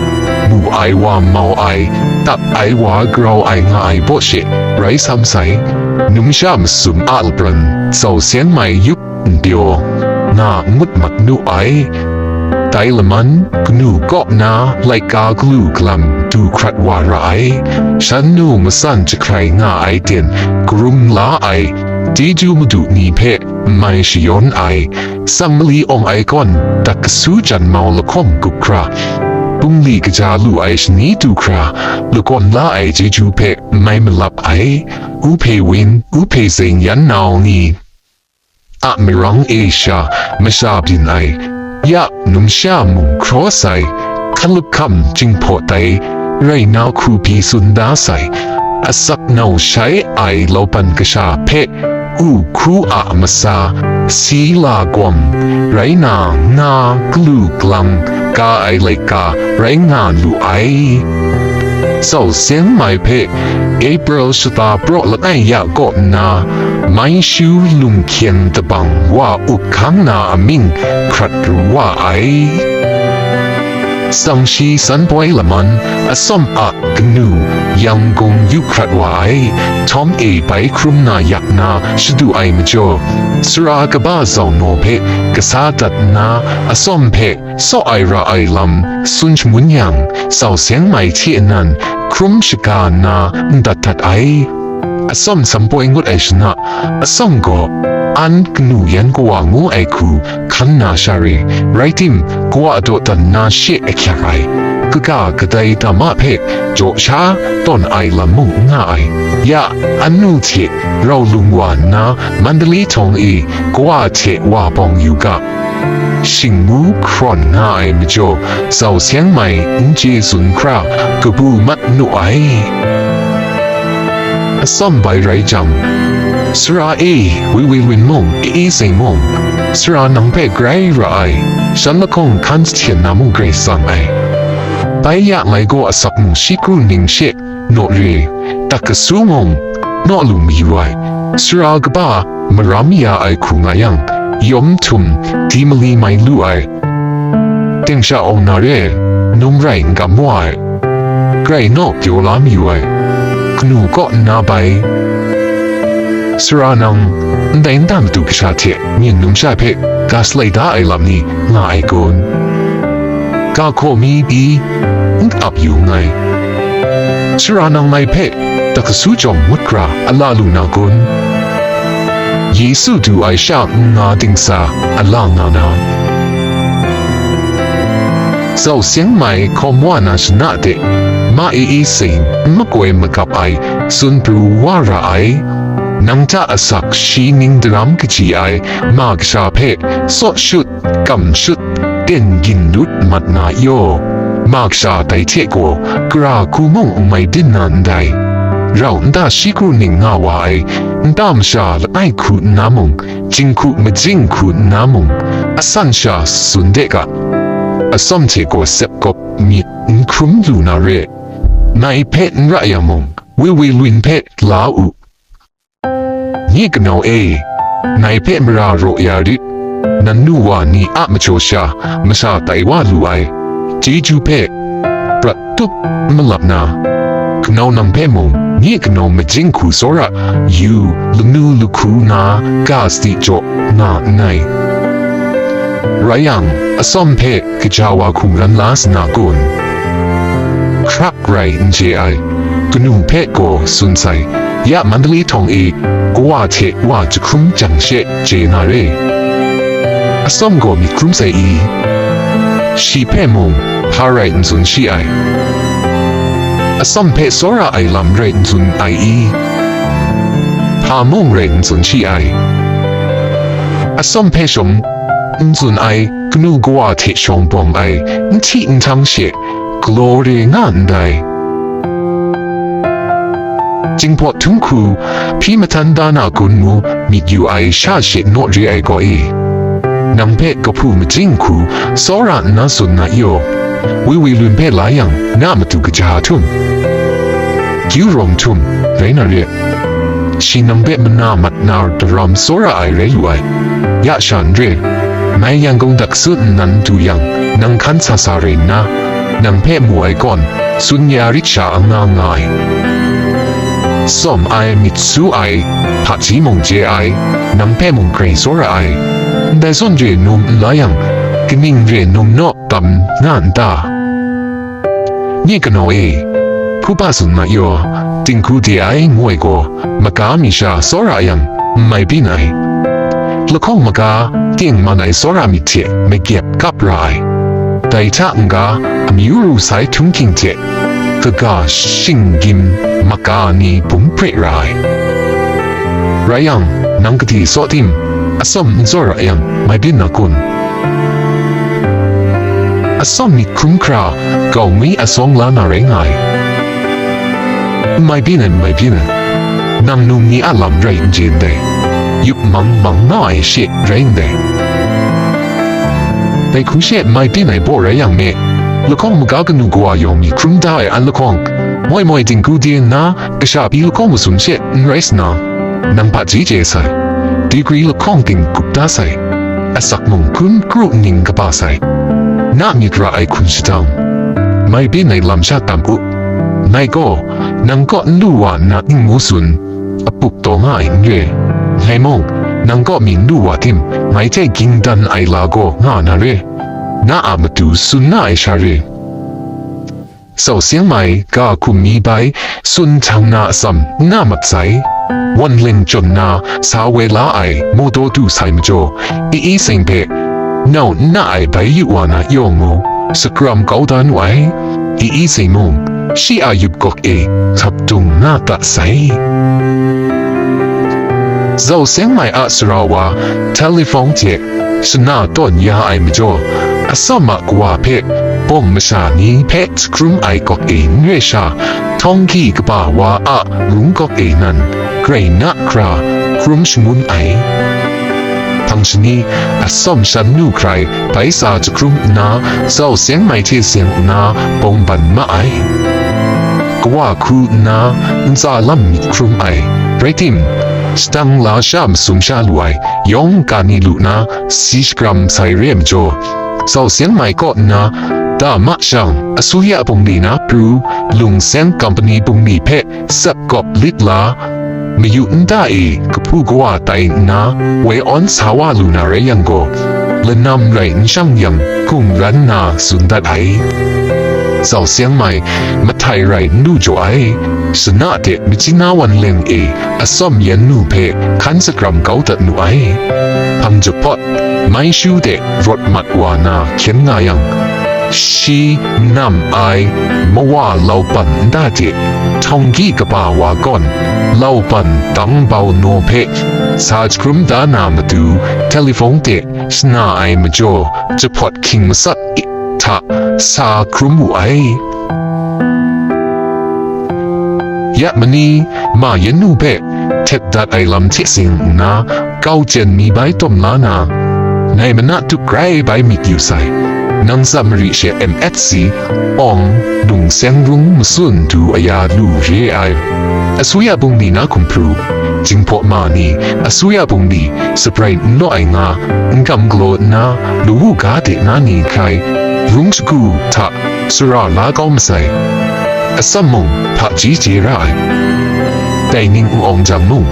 mu ai wa mau ai, tap ai wa grau ai nga ai baw she rai sam sai. Numsha masum a lapran, tsau seng mai yup n pyaw, nga ngut mat nu ai. Dai laman, kanu kaw na laika galu galam du hkrat wa ra ai, shan nu matsan jahkrai nga ai ten, karum la ai, chyeju madu ni hpe n mai shayawn ai, sang mali awng ai gawn, dak kasu jan mau lahkawng gup hkra, bungli kaja lu ai shani du hkra, lakawn la ai chyeju hpe n mai malap ai, u hpe win, u hpe zeng yan nau ni a marang e sha masha byin ai, ya numsha mung hkraw sai, hkalup hkam jinghpaw tai, rai na hku pyi tsun da sai, asak nau shai ai lauban kasha hpe, u hku a masa, si la gawm, rai na nga galu galang ka ai laika rai nga lu ai. Tsau seng mai hpe April shata praw langai ya kaw nna, Maishu lunghkyeng dabang wa up hkang na amying hkrat ru wa ai. Tsang shi san poi laman, atsawm a kanu, Yangon yu hkrat wa ai, htawm e bai hkrum na yak na shadu ai majaw, sara kaba zau naw hpe kasa dat nna, atsawm hpe saw ai ra ai lam tsun shangun yang, tsau seng mai hte nan hkrum shaga nna n dat dat ai. Atsawm san poi ngut ai shana, atsawm gaw, an kanu yan kawa ngu ai hku hkan na sha re, rai tim, kawa dawdan na she ahkyak ai, kaga kadai dama hpe jaw sha tawn ai lam mung n nga ai. Ya, anu hte rau lung wa nna, Mandalay htawng e kawa hte wa bawng yu ga, shing ngu hkrawn nga ai majaw, tsau seng mai n chye tsun hkra, kabu mat nu ai. Atsawm bai rai jang, sara e, wiwi win mung, i i seng mung, sara nang hpe grai ra ai, shan lahkawng hkan jahten na mung grai tsang ai. Bai ya ngai gaw asak mung shi kru ning she, naw re, dak kasu mung, naw lu mayu ai, sara kaba maram ya ai hku nga yang, yawm htum di mali mai lu ai. Ting sha awng na re, num rai n kam wa ai, grai naw pyaw la mayu ai, kanu kaw nna bai, sara nang, ndai nta matu kasha hte myin numsha hpe ga salai da ai lam ni nga ai kun? Ga hkaw mi pyi n ap yu nngai. Sara nang ngai hpe dak kasu jawng ngut hkra a la lu na kun? Yesu du ai sha n nga dingsa a la nga na. Zau seng mai hkawm wa na shana de, ma e e seng n makoi magap ai, tsun pru wa ra ai. Nang hta asak shi ning daram kaji ai, ma kasha hpe saw shut, kam shut, ten gin lut mat na yaw, ma kasha dai hte gaw, gara hku mung n mai byin na ndai. Rau nta shi kru ning nga wa ai, nta masha langai hku nna mung, jinghku majing hku nna mung, asan sha tsun de ga, atsawm hte gaw sep gawp myit n hkrum lu na re, ngai hpe n ra yang mung, wiwi lun hpe la u. Nye kanau e, ngai hpe mara raw ya rit, nan nu wa ni a majaw sha, masha tai wa lu ai, chyeju hpe, prat tup malap na, kanau nang hpe mung, nye kanau majing hku tsawra yu, lanu lahku na, ga sadi jaw nga nngai. Rai yang, atsawm hpe kaja wa hku ran la sa na kun? Hkrak rai n chye ai, kanu hpe gaw tsun sai, ya Mandalay htawng e, kawa hte wa jahkrum jang she chye na re. Atsawm gaw myit hkrum sai i? Shi hpe mung hpa rai n tsun shi ai. Atsawm hpe tsawra ai lam rai n tsun ai i? Hpa mung rai n tsun shi ai. Atsawm hpe shawng n tsun ai, kanu kawa hte shawng bawm ai, n hti n htang she, galaw re nga ndai. Jinghpaw htung hku, hpyi mahtan da na kun mu, myit yu ai sha she naw re ai gaw e. Nang hpe kahpu majing hku, tsawra nna tsun na yaw, wiwi lun hpe la yang, na matu kaja htum, kyu rawng htum, rai na re. Shi nang hpe mana mat na daram tsawra ai rai lu ai. Ya sha n re, ngai Yangon dak tsun nnan du yang, nang hkan sa sa rai nna, nang hpe mu ai kawn, tsun ya rit sha anga nga ai. Tsawm ai, myit su ai, hpaji mung chye ai, nang hpe mung grai tsawra ai. Ndai zawn re num n la yang, kaning re num naw tam nga n ta? Nye kanau e, hpuba tsun ma yaw, dinghku de ai ngu ai gaw, maga mi sha tsawra yang, n mai byin ai. Lahkawng maga, tengman ai tsawra myit hte magyep kap ra ai. Dai hta n-ga, amyu ru sai htunghking hte, kaga shinggyim maga ni bum pre ra ai. Rai yang, nang gade tsaw tim, atsawm n tsawra yang, mai byin na kun? Atsawm myit hkrum hkra, gau mi atsawng la na rai nga ai. N mai byin ai, n mai byin ai. Nang num ni a lam rai n chye ndai. Yup mang mang nga ai she rai ndai. Dai hku she n mai byin ai baw rai yang me. Lahkawng maga kanu kawa yawng myit hkrum da ai an lahkawng, moi moi dinghku de nna, kasha pyi lahkawng masum she n rai sa na, nang hpaji chye sai, degree lahkawng ting gup da sai, asak mung hkun kru ning kaba sai, na myit ra ai hkun shadang, mai byin ai lam sha tam u. Ngai gaw, nang kaw n lu wa nna n ngu tsun, apup taw nga ai n re. Ngai mung, nang kaw mi n lu wa tim, ngai hte ging dan ai la gaw nga na re, na a matu tsun na ai sha re. Sau seng mai ga hkum mi bai, tsun htang na atsam n na mat sai. Wan leng chyawm na sa woi la ai mawdaw du sai majaw, i i seng hpe, nau n na ai bai yu wa na yawng mu, sakram kau da nu ai. I i seng mung, shi a yup gawk e hkap dung nga ta sai. Zau seng mai a sara wa, telefon hte, shana tawn ya ai majaw, atsawm a kawa hpe, bawng masha ni hpe jahkrum ai gawk e n re sha, htawng hkyi kaba wa a rung gawk e nan, grai na hkra, hkrum shangun ai. Hpang shani, atsawm shan nu hkrai, bai tsa jahkrum nna, zau seng mai hte seng nna, bawng ban ma ai. Kawa hku nna, ntsa lam myit hkrum ai, rai tim, shadang la sha masum sha lu ai, yawng ga ni lu na, si shakram sai re ai majaw, zau seng mai kaw nna, da ma shang, asuya bungli na pru, lung seng company bungli hpe, tsap gawp lit la, mayu nta e kahpu kawa tai nna, woi awn sa wa lu na rai yang gaw, lanam rai n shang yang, hkungran na tsun dat ai. Zau seng mai, mahtai rai n lu jaw ai, Shana de Myitkyina wan leng e atsawm yan nu hpe hkan sakram kau dat nu ai. Hpang jahpawt, Maishu de rawt mat wa na hkyen nga yang, shi nam ai mawa lauban nta de htawng gyi kaba wa gawn, lauban dang bau naw hpe sa jahkrum da na matu, telefon de shana ai majaw jahpawt hkying matsat hta sa hkrum wu ai. Ya mani, ma yan nu hpe htet dat ai lam hte sing nna, kau jen mi bai tawm la na, ngai mana tup grai bai myit yu sai. Nang tsa mari she M S C, awng, lung seng rung matsun du aya lu re ai. Asuya bungli na hkum pru, Jinghpaw ma ni, asuya bungli, saprai n law ai nga, n gam galaw nna, lawu ga de na ni hkrai, rung shagu hta, sara la kau masai. Atsam mung hpaji chye ra ai. Dai ning n awng jang mung,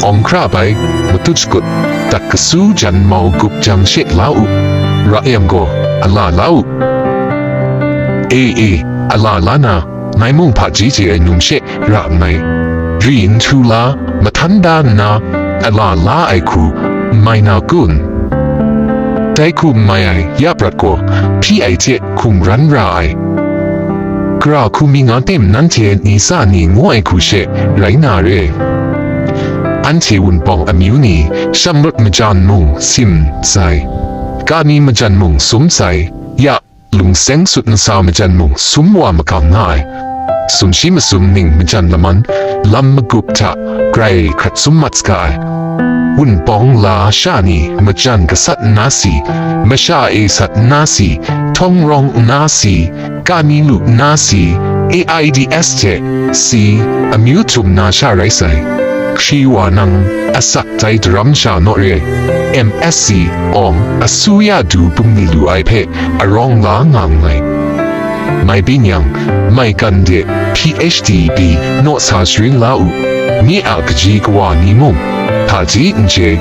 awng hkra bai, matut shakut, dat kasu jan mau gup jang she la u, ra yang gaw, ala la u. E, e, ala la na, ngai mung hpaji chye ai num she ra nngai. Ri nhtu la, mahtan da nna, ala la ai hku, n mai na kun? Dai hku n mai ai ya prat gaw, hpyi ai hte hkungran ra ai. Gara hku mi nga tim nanhte ni tsa ni ngu ai hku she rai na re. Anhte Wunpawng amyu ni, shamrut majan mung sim sai, kani majan mung sum sai, ya, lung seng sut nsa majan mung sum wa makam nga ai. Sumshi masum ning majan laman, lam magup hta grai hkrat sum mat saga ai. Wunpawng la sha ni majan gasat nna si, masha e sat nna si, htawng rawng nna si, kani lu nna si, A I D S hte si, amyu htum na sha rai sai. Hkri wa nang asak tai daram sha naw re. M S C awng asuya du bungli lu ai hpe arawng la nga nngai. Mai byin yang, mai kan de P H D B naw sa sharin la u. Nye a kaji kawa ni mung, hpaji n chye,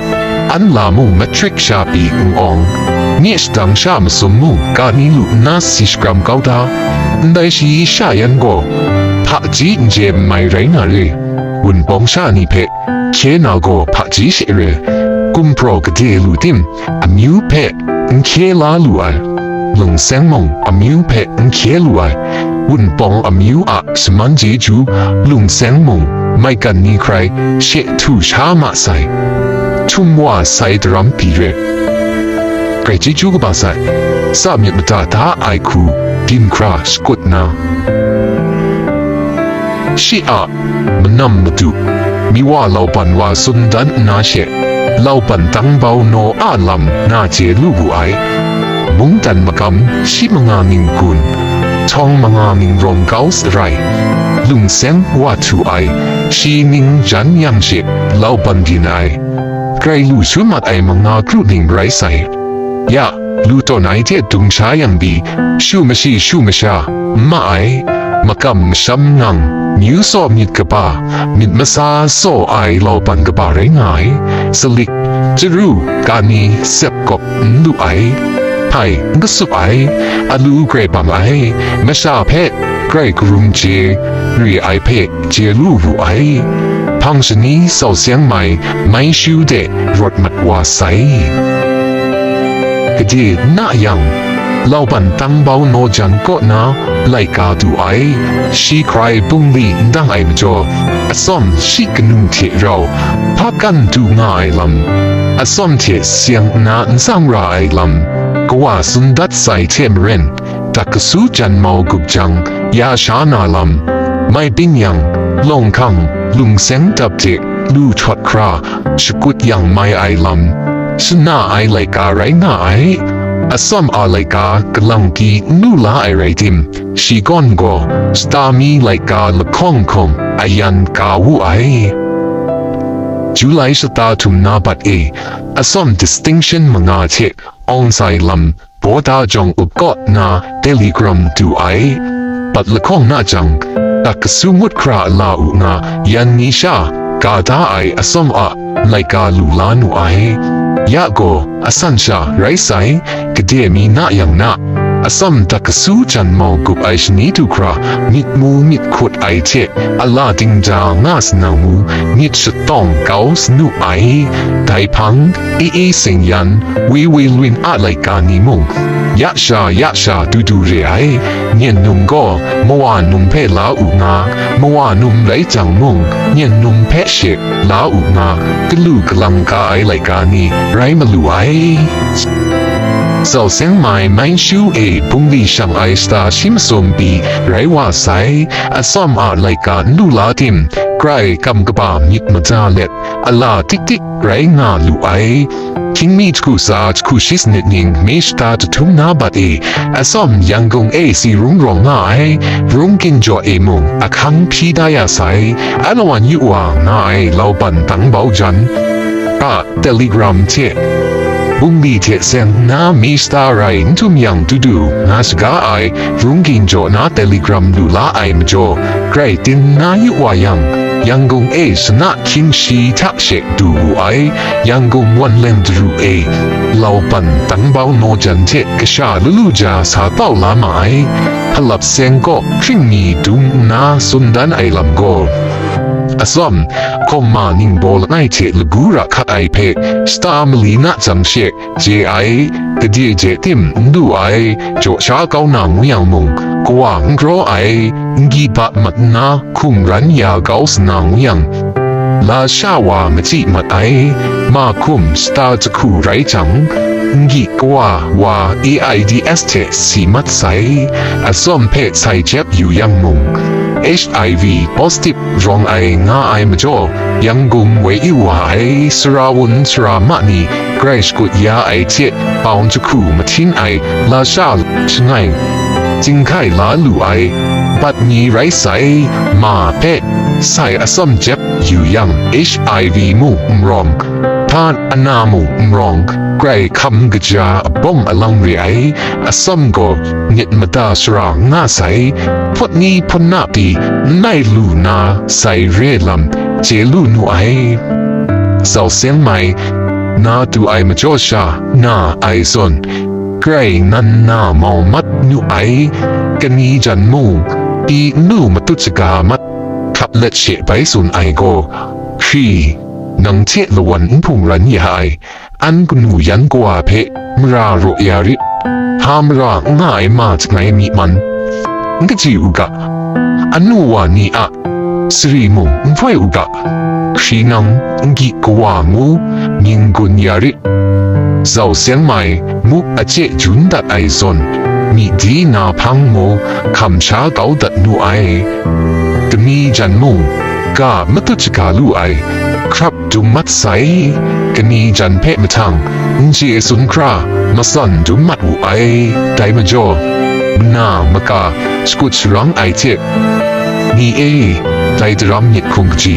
an la mung matric sha pyi n awng, nye shadang sha masum mung kani lu nna si shakram kau da, ndai shayi sha yan gaw, hpaji n chye n mai rai nga re. Wunpawng sha ni hpe hkye na gaw hpaji she re, gumhpraw gade lu tim, amyu hpe n hkye la lu ai, lung seng mung amyu hpe n hkye lu ai, Wunpawng amyu a shaman chyeju, lung seng mung maigan ni hkrai she htu sha ma sai, htum wa sai daram pyi re. Grai chyeju kaba sai, tsa myit mada da ai hku, byin hkra shakut na, shi a manam madu, mi wa lauban wa tsun dan nna she, lauban dang bau naw a lam na chye lu wu ai. Mungdan magam shi manga ning gun, htawng manga ning rawng kau sarai, lung seng wa htu ai, shi ning jan yang she lauban byin ai. Grai lu shu mat ai manga kru ning rai sai. Ya, lu tawn ai hte dung sha yang pyi, shu mashi shu masha, n ma ai, makam masham ngang, myu saw myit kaba, myit masa saw ai lauban kaba rai nga ai, salik, chyaru, kani, sep kawp n lu ai, hpai n kasup ai, alu grai bang ai, masha hpe grai karum chye, re ai hpe chye lu wu ai, hpang shani sau seng mai, mai shu de rawt mat wa sai. Gade na yang, lauban dang bau naw jan kaw na laika du ai, shi hkrai bungli n dang ai majaw, atsawm shi kanu hte rau hpa kan du nga ai lam, atsawm hte seng nna n tsang ra ai lam, kawa tsun dat sai hte maren, dat kasu jan mau gup jang, ya sha na lam, mai byin yang, lawng hkang, lung seng dap hte lu htawt hkra, shakut yang mai ai lam, shana ai laika rai nga ai. Atsawm a laika kalang pyi n lu la ai rai tim, shi gawn gaw, shata mi laika lahkawng hkawng a yan ka wu ai. July shata htum na bat e, atsawm distinction manga hte awng sai lam, Bawda jawng up kaw nna Telegram du ai. Bat lahkawng na jang, dat kasu ngut hkra la u nga, yan ni sha, ga da ai atsawm a, laika lu la nu ai. Ya gaw, asan sha rai sai, gade mi na yang na, Atsawm dat kasu jan mau gup ai shani du hkra, myit mu myit hkut ai hte, a la dingda nga sanang mu, myit shatawng kau sanu ai. Dai hpang, E E Seng Yan, Wai Wai Lun a laika ni mung, ya sha ya sha du du re ai. Yen num gaw, mawa num hpe la u nga, mawa num rai jang mung, yen num hpe she la u nga, galu galang ga ai laika ni rai malu ai. Zau Seng Mai Manchu e bungli shang ai shata shi masum pyi rai wa sai. Atsawm a laika n lu la tim, grai kam kaba myit maja let, a la tik tik rai nga lu ai. Hkying mi jahku tsa jahku shi sanit ning mi shata jahtum na bat e, atsawm Yangon e si rung rawng nga ai, Rung Ginjaw e mung ahkang hpyi da ya sai. Alawan yu wa nga ai lauban dang bau jan a Telegram hte bungli hte seng nna mi shata rai n htum yang du du nga saga ai, Rung Ginjaw na Telegram lu la ai majaw, grai tin nna yu wa yang, Yangon e shana hkying shi hta she du wu ai. Yangon Wanleng daru e, lauban dang bau naw jan hte kasha lu lu ja sa tau la ma ai. Hkalap seng kaw hkring mi dung nna tsun dan ai lam gaw, atsawm, hkawm ma ningbaw langai hte lagu ra hkat ai hpe, shata mali na jang she, je ai, gade je tim n du ai, jaw sha kau na ngu yang mung, kawa n graw ai, n gyi bat mat nna hkungran ya kau sana ngu yang, lasha wa machyi mat ai, mahkum shata jahku rai jang, n gyi kawa wa AIDS hte si mat sai, atsawm hpe sai jep yu yang mung, HIV positive rawng ai nga ai majaw, Yangon woi yu wa ai sara wun sara ma ni grai shakut ya ai hte, paung jahku mahtin ai lasha shangai, jinghkai la lu ai, bat ni rai sai, ma hpe sai atsawm jep yu yang HIV mung n rawng, hpa ana mung n rawng, grai hkam kaja abawng alang re ai, atsawm gaw myit mada sara nga sai, hpawt ni hpawt na pyi n lai lu na sai re lam chye lu nu ai. Zau Seng Mai, na du ai majaw sha na ai zawn, grai nan na mau mat nu ai, kani jan mung, pyi n lu matut shaga mat, hkap let she bai tsun ai gaw, hkri, nang hte lawan n hpungran ya ai, an kanu yan kawa hpe mara raw ya rit, hpa mara n nga ai ma jang ai myi man, n kaji u ga, anu wa ni a sari mung n hpoi u ga, hkri nang n gyi kawa ngu mying gun ya rit. Zau Seng Mai muk a chye jun dat ai zawn, myi di na hpang mu hkam sha kau dat nu ai. Kani jan mung, ga matut shaga lu ai, hkrap dum mat sai, kani jan hpe mahtang, n chye tsun hkra, matsan dum mat wu ai, dai majaw, mana maka, shakut sharang ai hte, ni e, dai daram myit hkum kaji,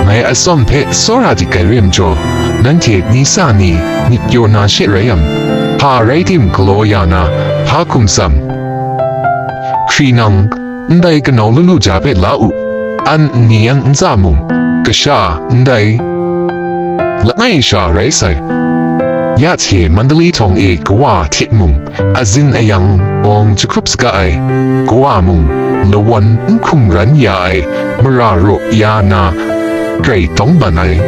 ngai atsawm hpe tsawra dik ai re majaw, nanhte ni sa ni myit pyaw na she rai yang, hpa rai tim galaw ya na, hpa hkum tsam, hkri nang, ndai kanau lalu ja hpe la u, an nni yan ntsa mung, kasha ndai langai sha rai sai. Ya hte Mandalay htawng e kawa hte mung, azin ayang awng jahkrup saga ai, kawa mung, lawan n hkungran ya ai, mara raw ya na, grai tawng ban ai.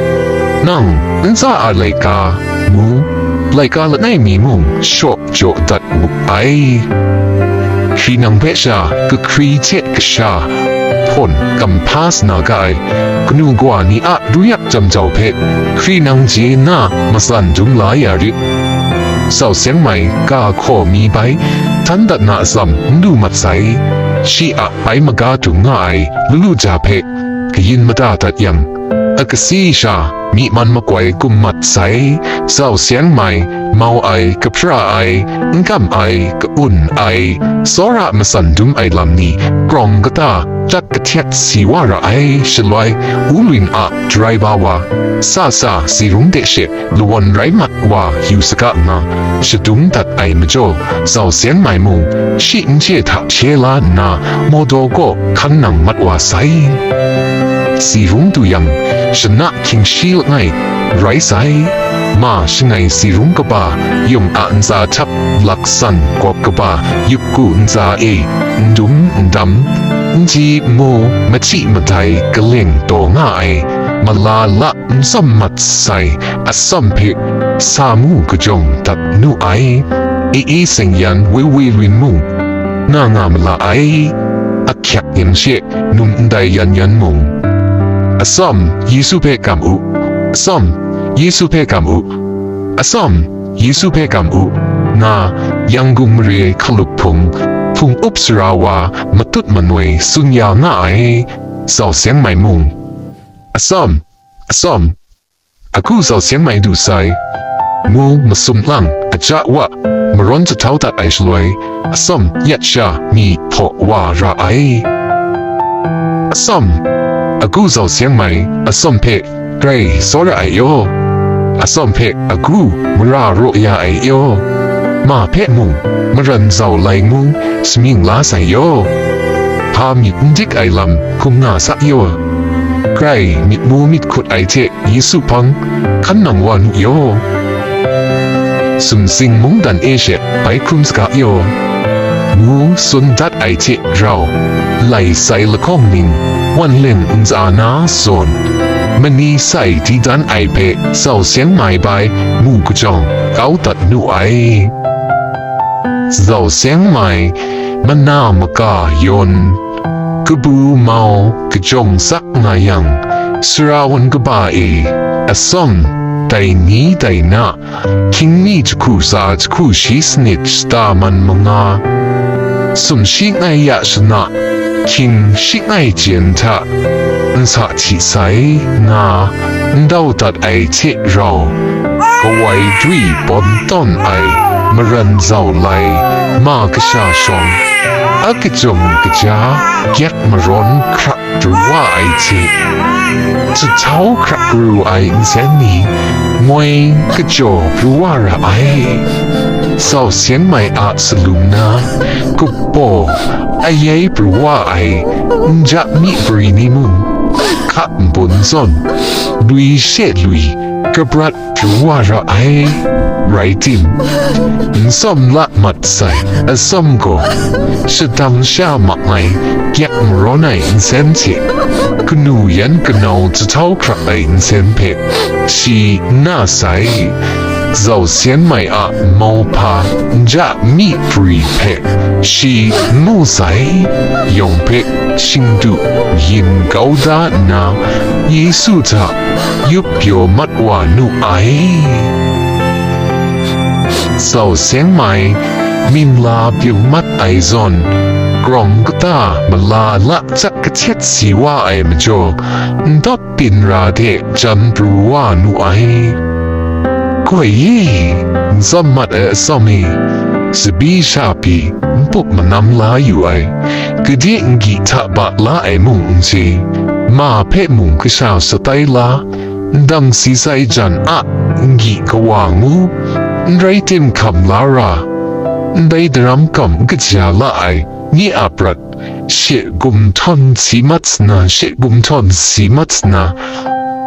Nang, ntsa a laika, mu, laika langai mi mung, shaw jaw dat wu ai. Hkri nang hpe sha, kahkri hte kasha, hpawn, kamhpa sana ga ai, kanu kawa ni a ruyak jam jau hpe, hkri nang je nna, matsan dum la ya rit. Zau Seng Mai ga hkaw mi bai, htan dat na atsam n lu mat sai, shi a bai maga dung nga ai, lalu ja hpe, kayin mada dat yang, a kasi sha, myi man makoi kum mat sai, Zau Seng Mai, mau ai, kahpra ai, n kam ai, ka-un ai, tsawra matsan dum ai lam ni, krawng kata, chyat kahtyet si wa ra ai, shaloi, Ulun a, driver wa, sa sa, si rung de she, lawan rai mat wa, yu saga nga, shadum dat ai majaw, Zau Seng Mai mung, shi n hte hta hkye la nna, mawdaw kaw hkan nang mat wa sai. Si rung du yang, shana hkying shi langai, rai sai, ma shangai si rung kaba, yung a ntsa htap laksan gawp kaba, yup ku ntsa e, n dum n dam, n ji n mu, machyi madai kaleng taw nga ai, mala la n tsawm mat sai, atsawm hpe sa mu kajawng dat nu ai, e e seng yan woi woi rin mung, nga nga ma la ai, ahkyak yen she num ndai yan yan mung, atsawm Yesu hpe kam u, atsawm Yesu hpe kam u, atsawm Yesu hpe kam u, nga Yangon mare hkalup hpung, hpung up sara wa matut manoi tsun ya nga ai, zau seng mai mung, atsawm, atsawm, agu zau seng mai du sai, ngu masum lang, aja wa, marawn jahtau dat ai shaloi, atsawm yat sha mi hpaw wa ra ai. Atsawm, agu zau seng mai, atsawm hpe grai tsawra ai yaw, atsawm hpe agu mara raw ya ai yaw, ma hpe mung maran zau lai ngu samying la sai yaw, hpa myit n dik ai lam hkum nga sa yaw, grai myit mu myit hkut ai hte Yesu hpang hkan nang wa nu yaw, sumsing mungdan e she bai hkrum saga yaw, ngu tsun dat ai hte rau, lai sai lahkawng ning, wan leng ntsa na zawn, mani sai di dan ai hpe zau seng mai bai mu kajawng kau dat nu ai. Zau seng mai, mana maka yawn, kabu mau kajawng sak nga yang, sara wan kaba e, atsawm, dai ni dai na, hkying mi jahku tsa jahku shi sanit shata man manga, sum shi ngai ya shana, hkying shi ngai jen hta, n sa hti sai nga, n dau dat ai hte rau, kawai dwi bawm tawn ai, maran zau lai, ma kasha shawng, a kajawng kaja, gyak marawn hkrak pru wa ai hte, jahtau hkrak pru ai nsen ni, ngoi kajaw pru wa ra ai. Zau seng mai a salum na, kabaw, ayai pru wa ai, nja mi pri ni mung, hka nbun zawn, lui she lui, kabrat pru wa ra ai, rai tim, n tsawm la mat sai, atsawm gaw, shadang sha mak ai, gyak marawn ai nsen hte, kanu yan kanau jahtau hkrak ai nsen hpe, shi n na sai, zau seng mai a mauhpa, nja mi pri hpe, shi n mu sai, yawng hpe, shingdu yin kau da nna, Yesu hta yup pyaw mat wa nu ai. Zau seng mai, mying la pyaw mat ai zawn, grawng kata mala lachyat kahtet si wa ai majaw, n dawt byin ra hte jan pru wa nu ai. Goi e, n tsawm mat ai atsawm e, tsabyi sha pyi n pup manam la yu ai, gade n gyi hta ba la ai mung n chye, ma hpe mung kasha shatai la, ndang si sai jan a n gyi kawa ngu, n rai tim hkam la ra, ndai daram kam n kaja la ai, nye a prat, she gumhtawn si mat nna, she gumhtawn si mat nna,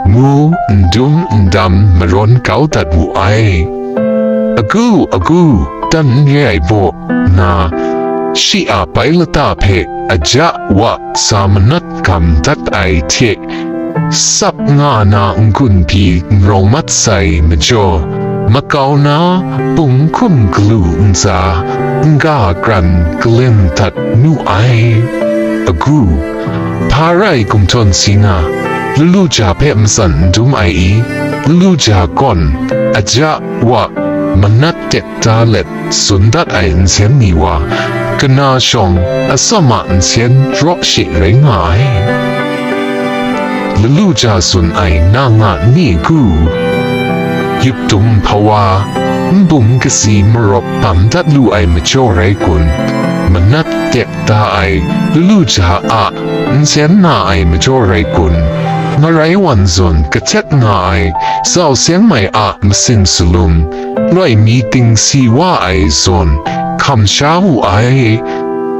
ngu n dum n dam marawn kau dat wu ai. Agu, agu, dan n re ai baw nna, shi a bai lata hpe aja wa sa manat gam dat ai hte, sap nga na n-gun pyi n rawng mat sai majaw, makau na bung hkum galu ntsa, n-ga kran kaleng dat nu ai. Agu, hpa rai gumhtawn si nga, lalu ja hpe matsan n dum ai i? Lalu ja gawn, aja wa, manat tek da let, tsun dat ai nsen ni wa, kana shawng atsawm a nsen raw she rai nga ai. Lalu ja tsun ai na nga n ni gu? Yup dum hpawa, n bum kasi marawp bam dat lu ai majaw rai kun? Manat tek da ai lalu ja a nsen na ai majaw rai kun? Ngarai wan zawn kahtet nga ai zau seng mai a masin salum, loi mi ting si wa ai zawn hkam sha wu ai,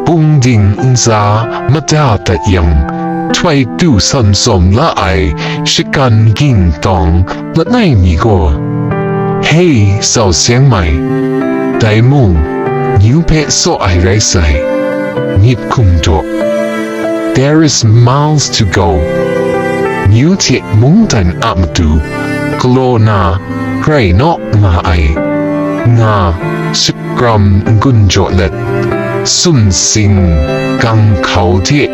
bungding ntsa mada dat yang, htoi tu san tsawm la ai shagan ging tawng langai mi gaw, Hei, sau seng mai. Dai mung, New hpe saw ai rai sai. Myit hkum daw. There is miles to go. New hte mungdan a matu, galaw na, rai naw nga ai. Nga, shakram n-gun jaw let, sumsing, ganghkau hte,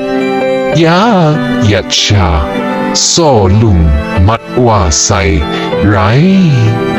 ya, yat sha, saw lung mat wa sai, rai.